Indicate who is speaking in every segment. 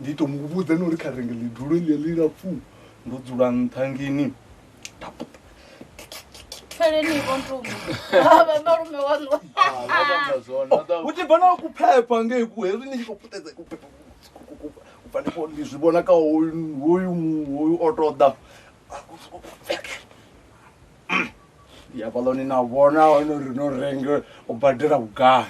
Speaker 1: Ndi to mu vhudza uri kha renge ḽidulo ḽi ḽilapfu ndo dzula nṱha ngini.
Speaker 2: Pfeleni vho ntumbu. Vha malume waṋu.
Speaker 1: Hu tshi bva na kuphepha ngei ku hezwi ni tshi khou puṱedza kuphepha u bva ndifho ndi zwi vhona kha hoyu hoyu hoyu o tou ḓa. Ndi hafhaḽa na vhona hone uri no renge u badela vhugai.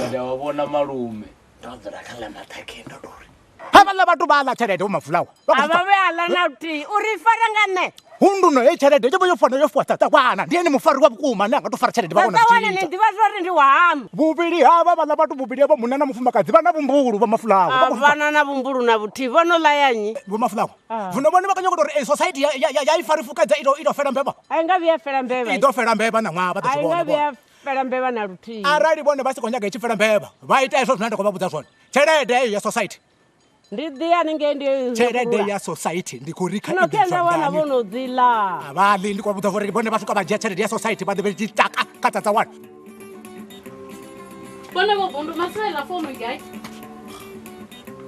Speaker 3: Nda vha vhona malume.
Speaker 1: Ndo dzula kha ḽa maṱhakheni ndo tou ri
Speaker 4: havhaḽa vhathu vha ḽa tshelede vho mafulawa
Speaker 5: A vha vhe aḽa na luthihi uri fara nga nṋe.
Speaker 4: Hunduno heyi tshelede yo vha yo fana yo fuwa ṱaṱawana ndi ene mufari wa vhukuma ane a nga to fara tshelede vha kona
Speaker 5: Ṱaṱawana ni ḓivha zwa uri ndi wa haṋu.
Speaker 4: Vhuvhili havha vhaḽa vhathu vhuvhili havho munna na mufumakadzi vha na vhumbulu vho mafulawa.
Speaker 5: A vhana na vhumbulu na vhuthihi vho no ḽa ya nnyi.
Speaker 4: Vho mafulawa. Zwino vhone vha khou nyanga u tou ri society ya i fari fukedza i tou fela mbevha.
Speaker 5: A i nga vhuya fela mbevha.
Speaker 4: I ḓo fela mbevha ṋaṅwaha vha ḓo
Speaker 5: A
Speaker 4: zwi
Speaker 5: i nga
Speaker 4: vhona.
Speaker 5: vhuya fela mbevha na luthihi.
Speaker 4: Arali vhone vha si khou nyaga i tshi fela mbevha vha ita hezwo zwine nda khou vha vhudza zwone. Tshelede heyo ya society.
Speaker 5: Ndi ḓi haningei ndi yo
Speaker 4: Tshelede ya society ndi khou ri kha
Speaker 5: Zwino
Speaker 4: i ḓe
Speaker 5: khe nda wana
Speaker 4: zwanḓani.
Speaker 5: vho no dzi ḽa.
Speaker 4: A vha ḽi ndi khou vha vhudza uri vhone vha swika vha dzhia tshelede ya society vha ḓo vha tshi taka kha tsatsawana.
Speaker 2: Vhone vho bundu masela founu gai.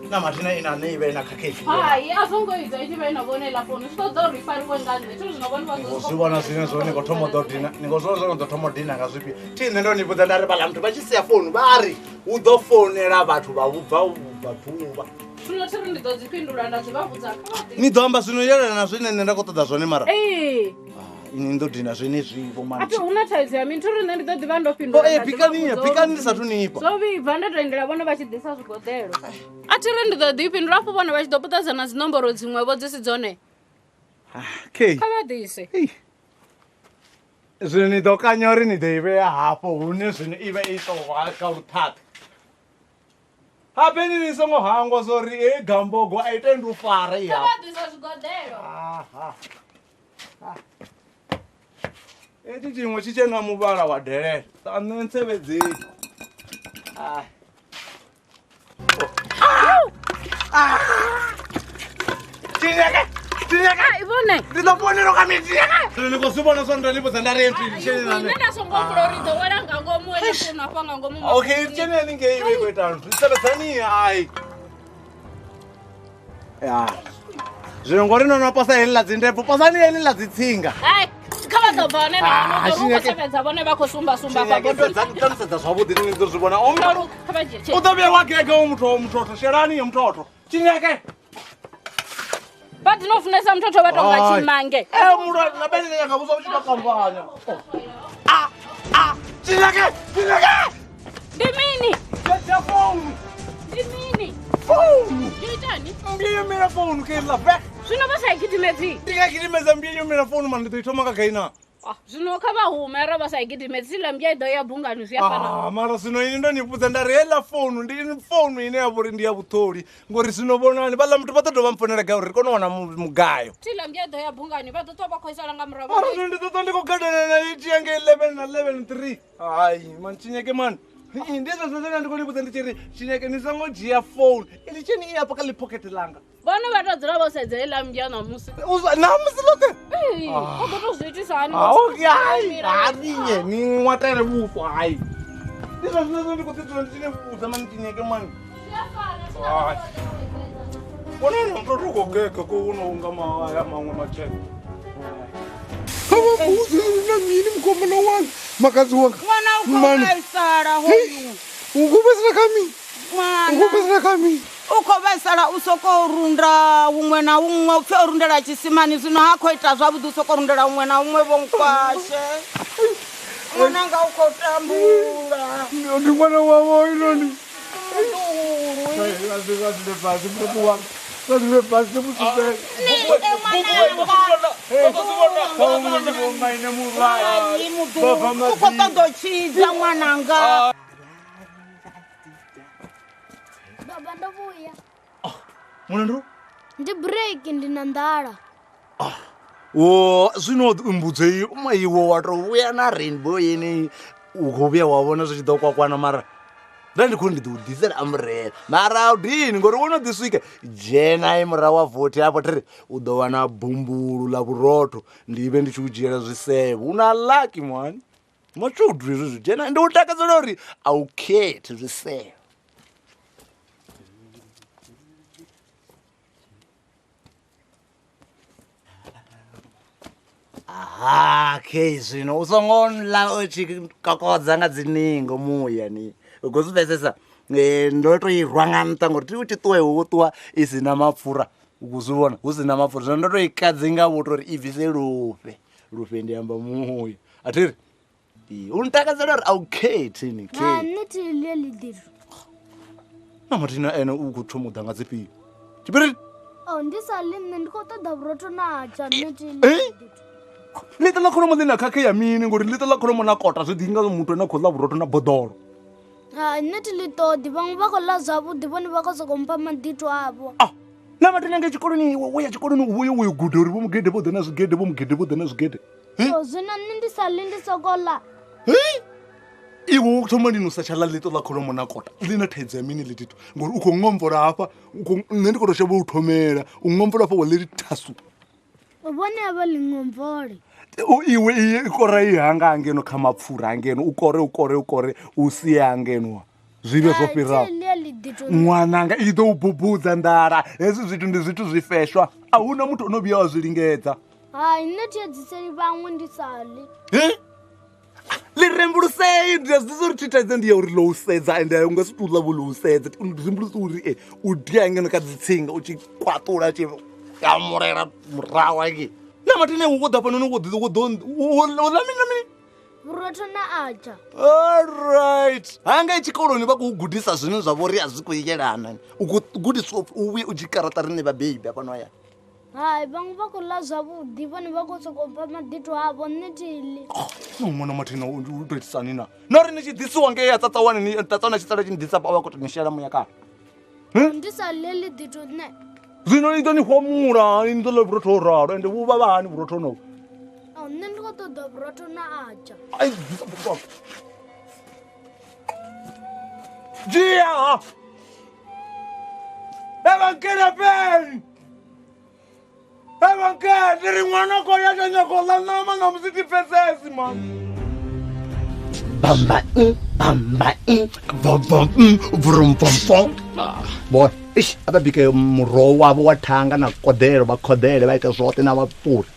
Speaker 1: Na mathina ina nṋe i vhe na khakhefi.
Speaker 2: Hai, a zwo ngo ita i tshi vha i na vhone iḽa founu zwi ṱoḓa uri i fariwe nga nṋe. Thi zwino vhone vha
Speaker 1: Ni
Speaker 2: ḓo
Speaker 1: khou zwi vhona zwine zwone ni khou thoma u ḓo dina ni khou zwi vhona zwone ḓo thoma u dina nga zwifhio. Thi nṋe ndo ni vhudza nda ri vhaḽa muthu vha tshi sia founu vha ri hu ḓo founela vhathu vha vhubva vhubva ḓuvha.
Speaker 2: Zwino thi ri ndi ḓo dzi fhindula nda zwi vha vhudza kha vha ḓi.
Speaker 1: Ni ḓo amba zwino yelana na zwine nṋe nda khou ṱoḓa zwone mara.
Speaker 2: Ee.
Speaker 1: Ini ni ḓo dina zwenezwi vho
Speaker 2: A
Speaker 1: mani.
Speaker 2: thi hu na thaidzo ya mini thi ri nṋe ndi ḓo ḓi vha ndo fhindula.
Speaker 1: Oh,
Speaker 2: nda ḓi vha
Speaker 1: bikani,
Speaker 2: vhudza uri
Speaker 1: bikani ndi sathu nifha.
Speaker 2: Zwo vhibva ndo to lindela vhone vha tshi ḓisa zwigoḓelo. A thi ri ndi ḓo ḓi fhindula hafho vhone vha tshi ḓo puṱedza na dzinomboro dziṅwe vho dzi si dzone.
Speaker 1: Okay.
Speaker 2: Kha vha ḓise.
Speaker 1: Zwino ni ḓo kanya uri ni ḓo i vhea hafho hune zwino i vha i tou vha kha luṱhaṱha. Habe ni songo hangwa zwo ri heyi gambogo a i tendi u fara i
Speaker 2: Kha
Speaker 1: hafho.
Speaker 2: vha ḓise zwigoḓelo.
Speaker 1: Aha. Etshi tshiṅwe tshi tshe na muvhala wa delele. A nṋe ntsevhedzeli. Tshinyeke! Tshinyeke!
Speaker 2: Ai vhone.
Speaker 1: Ndi ḓo founela kha miti. Zwino ni khou zwi vhona zwo ndo ni vhudza nda ri entry tshene na
Speaker 2: Nṋe nda songo humbula uri i ḓo wela nga ngomu ene founu hafha nga ngomu.
Speaker 1: Okay, tshene haningei i vha i khou ita nthu. Sevhedzani hai. Ya. Zwino ngori no no posa heḽi ḽa dzindebvu, posani heḽi ḽa dzitsinga.
Speaker 2: Hai, kha vha ḓo bva hone na
Speaker 1: Ah,
Speaker 2: hone uri u khou
Speaker 1: Tshinyeke.
Speaker 2: sevhedza vhone vha khou sumba sumba afha
Speaker 1: Tshinyeke,
Speaker 2: bodoni.
Speaker 1: ḓo ni sedza zwavhuḓi ni ḓo zwi vhona. O
Speaker 2: Kha kha vha dzhie
Speaker 1: U ḓo vhuya wa gega u muthu muthotho, shelani ye muthotho. Tshinyeke.
Speaker 2: Vha ḓi no funesa muthotho vha tonga
Speaker 1: Hai.
Speaker 2: tshimange.
Speaker 1: Eh, mulwa na bene ya nga vhuswa vhu tshi tou kambanya. Ah, ah, Tshinyeke, Tshinyeke.
Speaker 2: Ndi mini?
Speaker 1: Dzhia founu.
Speaker 2: Ndi mini?
Speaker 1: Founu.
Speaker 2: Ndi itani?
Speaker 1: Mbili yo mila founu ke ḽa back.
Speaker 2: Zwino vha sa i gidimedzi?
Speaker 1: Ndi nga gidimedza mbili yo mila founu mara ndi ḓo i thoma nga gai na.
Speaker 2: Ah, Zwino kha vha hume arali vha sa i gidimedzi iḽa mmbya i ḓo ya bungani zwi a fana.
Speaker 1: Ah, mara zwino ini ndo ni vhudza nda ri heiḽa founu ndi founu ine ya vha uri ndi ya vhuṱoli ngori zwino vhonani vhaḽa muthu vha ḓo dovha mpfonela gai uri ri kone u wana mugayo.
Speaker 2: Thi iḽa mmbya i ḓo ya bungani vha ḓo ṱwa vha khou isala nga murahu.
Speaker 1: Mara zwino ndi ḓo ṱwa ndi khou gadana na i dzhia ngei 11 na 11 3. Hai man Tshinyeke man. Ndi hezwo zwine nda ndi khou ni vhudza ndi tshi ri Tshinyeke ni songo dzhia founu. Ili tsheni i hafha kha ḽi langa.
Speaker 2: Vhone vha tou dzula vho sedza heiḽa mmbya ṋamusi.
Speaker 1: Ṋamusi ḽoṱhe.
Speaker 2: Ee, vha ḓo tou zwi itisa hani?
Speaker 1: Hai, harinye ni ṅwatele vhuswa hai. Ndi zwa zwine ndi khou ḓi dzula ndi tshi ni vhudza mani Tshinyeke mani. Hai. Vhona na muthu u khou gega ko uno unga mahaya maṅwe matshelo.
Speaker 6: Kha vha mbudze na mini mukomana wanga makadzi wanga.
Speaker 5: Ṅwana u khou
Speaker 6: Mani.
Speaker 5: vhaisala hoyu.
Speaker 6: U khou vhaisala kha mini? U khou
Speaker 5: Ṅwana.
Speaker 6: vhaisala kha mini?
Speaker 7: U khou vhaisala u sokou runda huṅwe na huṅwe, upfhi o rundela tshisimani, zwino ha khou ita zwavhuḓi u sokou rundela huṅwe na huṅwe. Vho Nkwashe, ṅwananga u khou tambula.
Speaker 1: Ndi ṅwana wawe inoni.
Speaker 7: U khou ṱoḓa u tshidza ṅwananga.
Speaker 8: Baba ndo vhuya.
Speaker 1: Mulandu?
Speaker 8: Ndi break, ndi na nḓala.
Speaker 1: Wo zwino mbudzo iwe wa to vhuya na rainbow yeneyi u khou vhuya wa vhona zwi tshi ḓo kwakwana, mara nda ndi khou ndi ḓo u ḓisela umbrella, mara a u dini ngori wo no ḓi swika dzhena i murahu wa vothi hafho thiri u ḓo wana bumbulu ḽa vhurotho, ndi vhe ndi tshi u dzhiela zwisevho. U na lucky mani, mashudu hezwi zwi dzhena ndi u takadzela uri a u khethi zwisevho. Aha, kei zwino u songo ḽa u tshi kokodza nga dziningo muya ni u khou zwi pfesesa. Ndo to i rwa nga nṱha ngori thi u tshi ṱuwa iwe wo ṱuwa i si na mapfura, u khou zwi vhona hu si na mapfura, zwino ndo to i kadzinga vho tori i bvise lufhe, lufhe ndi amba muya a thi ri u ntakadzela uri a u khethi ni
Speaker 8: Ha nṋe thi ḽi ḽi ḓiri.
Speaker 1: Na mathina ene u khou thoma u ḓa nga dzifhio tshipiri?
Speaker 8: Oh, ndi sa ḽi nṋe ndi khou ṱoḓa vhurotho na tsha nṋe thi ḽi.
Speaker 1: Ḽiṱo ḽa kholomo ḽi na khakhe ya mini ngori ḽiṱo ḽa kholomo na kota zwi ḓi nga muthu ane a khou ḽa vhurotho na boḓolo.
Speaker 8: Ha nṋe thi ḽi ṱoḓi, vhaṅwe vha khou ḽa zwavhuḓi, vhone vha khou sokou mpha maḓithu avho.
Speaker 1: Na mathina ngei tshikoloni iwe wo ya tshikoloni u vhuye wo yo guda uri vho mugede vho ḓa na zwigede, vho mugede vho ḓa na zwigede.
Speaker 8: Zwino nṋe ndi sa ḽi ndi sokou ḽa.
Speaker 1: Iwe wo thoma lini u sa tsha ḽa ḽiṱo ḽa kholomo na kota ḽi na thaidzo ya mini ḽitithu ngori u khou ṅomvola hafha, nṋe ndi khou tou shavha u thomela u ṅomvola hafha wa ḽi ri thasu.
Speaker 8: Vhone a vha ḽi ṅomvole.
Speaker 1: Iwe i kora i hanga hangeno kha mapfura hangeno, u kore u kore u kore u sie hangeno zwi vhe zwo fhiraho. Ṅwananga i ḓo u bubudza nḓala, hezwi zwithu ndi zwithu zwi feshwa, a huna muthu ono vhuya wa zwi lingedza.
Speaker 8: Hai nṋe thi edziseli vhaṅwe ndi sa ḽi.
Speaker 1: Ḽi rembulusei, ndi a zwi ḓivha uri thi thaidzo ndi ya uri ḽo u sedza ende u nga si tou ḽa vho ḽo u sedza, rembulusa uri u dia ngeno kha dzi tsinga u tshi kwaṱula tshi kamulela murahu hangei. Na mathina iwe wo ḓa fhanoni wo ḓo ḽa mini na mini?
Speaker 8: Vhurotho na atsha.
Speaker 1: Alright, hangei tshikoloni vha khou gudisa zwine zwa vho ri a zwi khou yelana, u khou gudiswa u vhuye u dzhie garaṱa riṋe vhabebi hafhano hayani.
Speaker 8: Hai vhaṅwe vha khou ḽa zwavhuḓi, vhone vha khou sokou pfa maḓithu avho, nṋe thi ḽi.
Speaker 1: Ṅwana mathina u tou itisani na? Na uri ni tshi ḓisiwa ngei ya tsatsawane ni tsatsawana tshi sala tshi ni ḓisa vha khou tou ni shela muya kale.
Speaker 8: Ndi sa ḽi ḽi ḓithu nṋe.
Speaker 1: Zwino ni ḓo ni fhomula, ni ḓo ḽa vhurotho ho ralo ende vhu vhavha hani vhurotho honovhu?
Speaker 8: Nṋe ndi khou ṱoḓa vhurotho na atsha.
Speaker 1: Ai ḓisa vhurotho. Dzhia! Evangelapeni! Evangelapeni! Ndi ri ṅwana khou ya tsha nyaka u ḽa ṋama ṋamusi thi pfesesi mani. Bamba bamba bam brum bam bam. Bona, ish a vha bike muroho wavho wa thanga na koḓelo, vha khoḓele vha ite zwoṱhe na vhapfuri.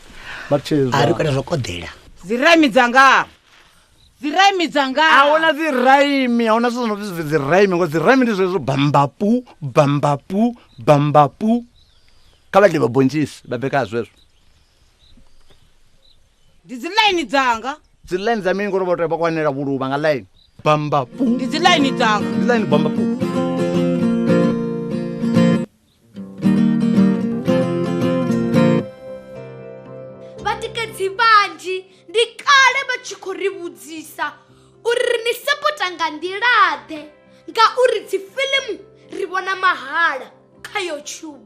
Speaker 1: Vha tshi
Speaker 9: A ri kone zwo koḓela.
Speaker 7: Dzi raimi dzanga. Dzi raimi dzanga.
Speaker 1: A huna dzi raimi, a huna zwithu zwo no pfi dzi raimi ngori dzi raimi ndi zwezwo bambapu bambapu bambapu. Kha vha ḓe vha bontshisi vha beka zwezwo.
Speaker 7: Ndi dzi line dzanga.
Speaker 1: Dzi line dza mini ngori vho tea vha kwanela vhuluvha nga line. Bambapu.
Speaker 7: Ndi dzi line dzanga.
Speaker 1: Ndi line bambapu.
Speaker 10: Vhatikedzi vhanzhi ndi kale vha tshi khou ri vhudzisa uri ri ni sapota nga nḓila-ḓe ngauri dzi fiḽimu ri vhona mahala kha YouTube.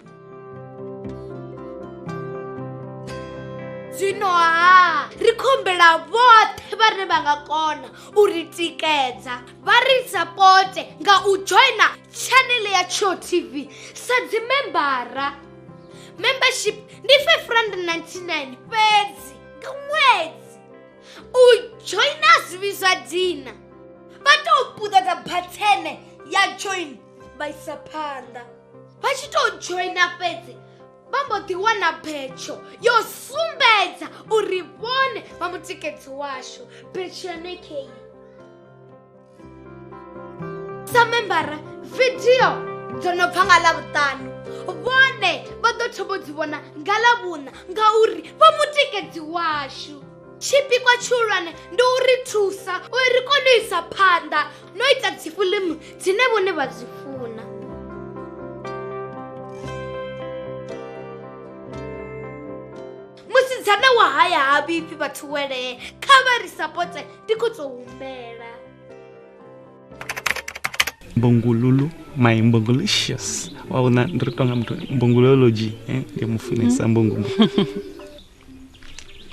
Speaker 10: Zwino ha ri khou humbela vhoṱhe vhane vha nga kona u ri tikedza vha ri sapote nga u joina channel ya Tsheo TV sa dzi membara. Membership ndi 599 fhedzi nga ṅwedzi. U joina zwi vhidzwa dina, vha tou puṱedza bathene ya join vha isa phanḓa. Vha tshi tou joina fhedzi vha mbo ḓi wana betsho yo sumbedza uri vhone vha mutikedzi washu. Betsho yone kei sa membara video dzo no bva nga Ḽavhuṱanu, vhone vha ḓo thoma u dzi vhona nga Ḽavhuṋa ngauri vha mutikedzi washu. Tshipikwa tshihulwane ndi u ri thusa uri ri kone u isa phanḓa no ita dzifiḽimu dzine vhone vha dzi funa. Musidzana wa haya ha vhifhi vhathu welee, kha vha ri sapote, ndi khou tou humbela.
Speaker 9: Mbongululu, my mbongulicious. Wa vhona ndi ri tonga muthu mbongulology, ndi mufunesa mbongo.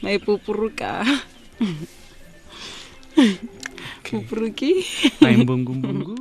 Speaker 11: My pupuruka. Pupuruki.
Speaker 9: My mbongu mbongu.